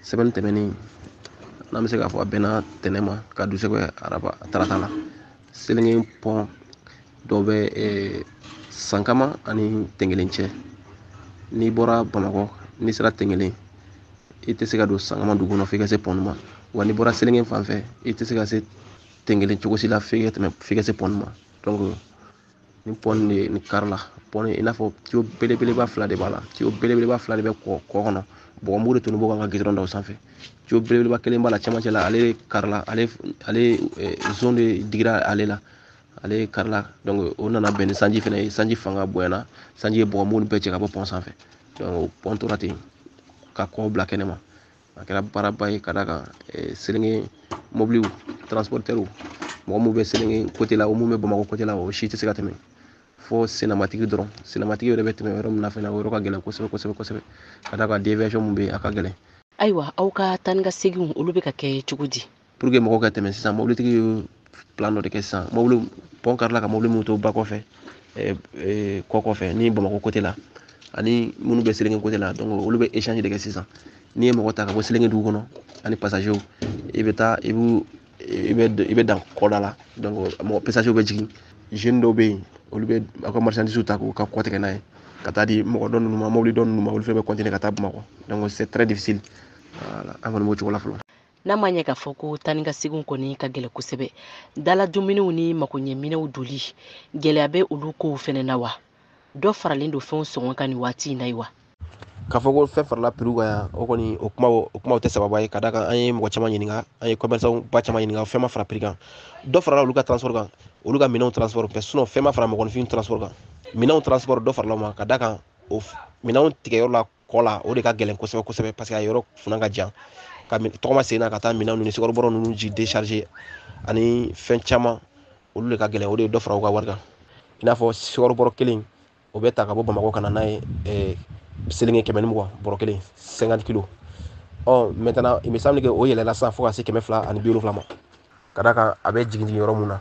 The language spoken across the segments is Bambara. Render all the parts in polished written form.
Semaine tɛmɛnen, n'an bɛ se k'a fɔ, a bɛnna tɛnɛ ma ka dusɛgɛ araba tarata la. Selenge pont dɔ bɛ Sankama ani Tɛnkelen cɛ. N'i bɔra Bamakɔ, n'i sera Tɛnkelen, i tɛ se ka don Sankama dugu kɔnɔ f'i ka se pont ma. Wa n'i bɔra Selenge fan fɛ, i tɛ se ka se Tɛnkelen cogo si la f'i ka tɛmɛ, f'i ka se pont ma. Donc ni pont de ni kari la, pont i n'a fɔ tuyau belebeleba fila de b'a la. Tuyau belebeleba fila de bɛ kɔ kɔnɔ. Bɔgɔmugu de tonnen bɔ kan ka goudron da o sanfɛ. Tuyau belebeleba kelen b'a la cɛmancɛ la, ale karila, ale zon de digira ale la, ale karila. Donc o nana bɛn ni sanji fɛnɛ ye. Sanji fanga bonyana, sanji ye bɔgɔmugu bɛɛ cɛ ka bɔ pont sanfɛ. Donc o pont tora ten ka kɔ bila kɛnɛ ma. A kɛra baaraba ye ka d'a kan Selenge mobiliw, transportɛriw, mɔgɔ mun bɛ Selenge côté la, o mun bɛ Bamakɔ côté la, o si tɛ se ka tɛmɛ fo senamatigi dɔrɔn. Senamatigi yɛrɛ bɛ tɛmɛ yɔrɔ min na fɛnɛ, o yɔrɔ ka gɛlɛn kosɛbɛ kosɛbɛ kosɛbɛ, ka d'a kan déviation mun bɛ yen, a ka gɛlɛn. Ayiwa, aw ka taa ni ka seginw, olu bɛ ka kɛ cogo di? Pour que mɔgɔw ka tɛmɛ sisan, mobilitigi ye plan dɔ de kɛ sisan. Mobili pont karila ka mobili minnu to ba kɔfɛ, kɔ kɔfɛ ni Bamakɔ côté la ani minnu bɛ Selenge côté la, donc olu bɛ échange de kɛ sisan. N'i ye mɔgɔ ta ka bɔ Selenge dugu kɔnɔ ani passager, i bɛ taa, i b'u i bɛ dan kɔda la. Donc mɔgɔ passager bɛ jigin. Jeune dɔw bɛ yen, olu bɛ aw ka marchandise ta k'u ka kɔ tigɛ n'a ye ka taa di mɔgɔ dɔ ninnu ma, mobili dɔ ninnu ma. Olu fɛnɛ bɛ continuer ka taa Bamakɔ. Donc c'est très difficile. Voilà, an kɔni b'o cogo la fɔlɔ. N'a ma ɲɛ k'a fɔ ko taa ni ka seginw kɔni ka gɛlɛn kosɛbɛ, dala dumuniw ni makoɲɛminɛw doli, gɛlɛya bɛ olu kow fɛnɛ na wa? Dɔ faralen don fɛnw sɔngɔ kan nin waati in na ye wa? K'a fɔ ko fɛn farala prix kan yan, o kɔni, o kumaw tɛ sababa ye, ka d'a kan an ye mɔgɔ caman ɲininka, an ye commerçant ba caman ɲininka, fɛn ma fara prix kan. Dɔ farala olu ka transport kan, olu ka minɛnw transport fɛ. Sinon fɛn ma fara mɔgɔninfin transport kan. Minɛnw transport, dɔ farala o ma, ka d'a kan o minɛnw tigɛyɔrɔ la kɔ la, o de ka gɛlɛn kosɛbɛ kosɛbɛ, parce que a yɔrɔ funa ka jan ka tɔgɔma sen na ka taa minɛnw ni sukaro bɔrɔ ninnu ji décharger ani fɛn caman, olu de ka gɛlɛn. O de ye dɔ fara u ka wari kan. I n'a fɔ sukaro bɔrɔ kelen, o bɛ ta ka bɔ Bamakɔ ka na n'a ye Selenge, 120 bɔrɔ kelen, 50 kilos. Ɔ maintenant, il me semble que o yɛlɛla sisan fo ka se 270 ma, ka d'a kan a bɛ jigin jigin yɔrɔ mun na,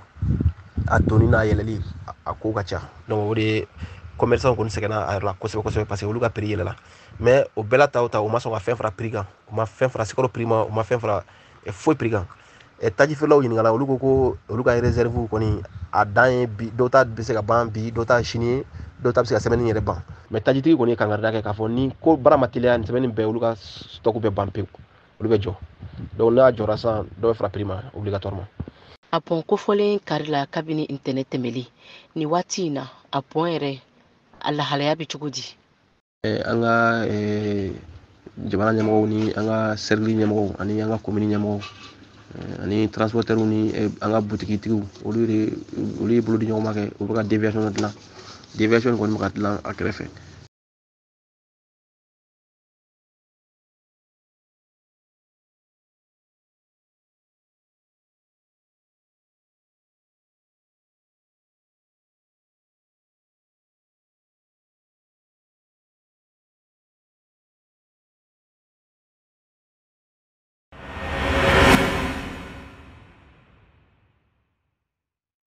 a donni n'a yɛlɛli, a ko ka ca. Donc o de ye commerçant kɔni sɛgɛnna a yɛrɛ la kosɛbɛ kosɛbɛ, parce que olu ka prix yɛlɛla. Mais o bɛɛ la ta o ta, u ma sɔn ka fɛn fara prix kan, u ma fɛn fara sukaro prix ma, u ma fɛn fara foyi prix kan. Taji feerelaw ɲininkala, olu ko ko olu ka réserve kɔni, a dan ye bi. Dɔw ta bɛ se ka ban bi, dɔw ta sini ye, dɔw ta bɛ se ka semaine yɛrɛ ban. Mais tajitigi kɔni ye kankarida kɛ k'a fɔ ni ko baara ma teliya, nin semaine bɛɛ, olu ka stock bɛ ban pewu, olu bɛ jɔ. Donc n'a jɔra sisan, dɔ bɛ fara prix ma obligatoirement. A pont kofɔlen kari la kabini ntɛnɛ tɛmɛlen. Nin waati in na, a pont yɛrɛ, a lahalaya bɛ cogo di? An ka jamana ɲɛmɔgɔw ni an ka cercle ɲɛmɔgɔw ani an ka commune ɲɛmɔgɔw ani transporteurs ni an ka butigitigiw, olu de, olu ye bolo di ɲɔgɔn ma kɛ, u bɛ ka déviation dɔ dilan. Déviation kɔni bɛ ka dilan a kɛrɛfɛ.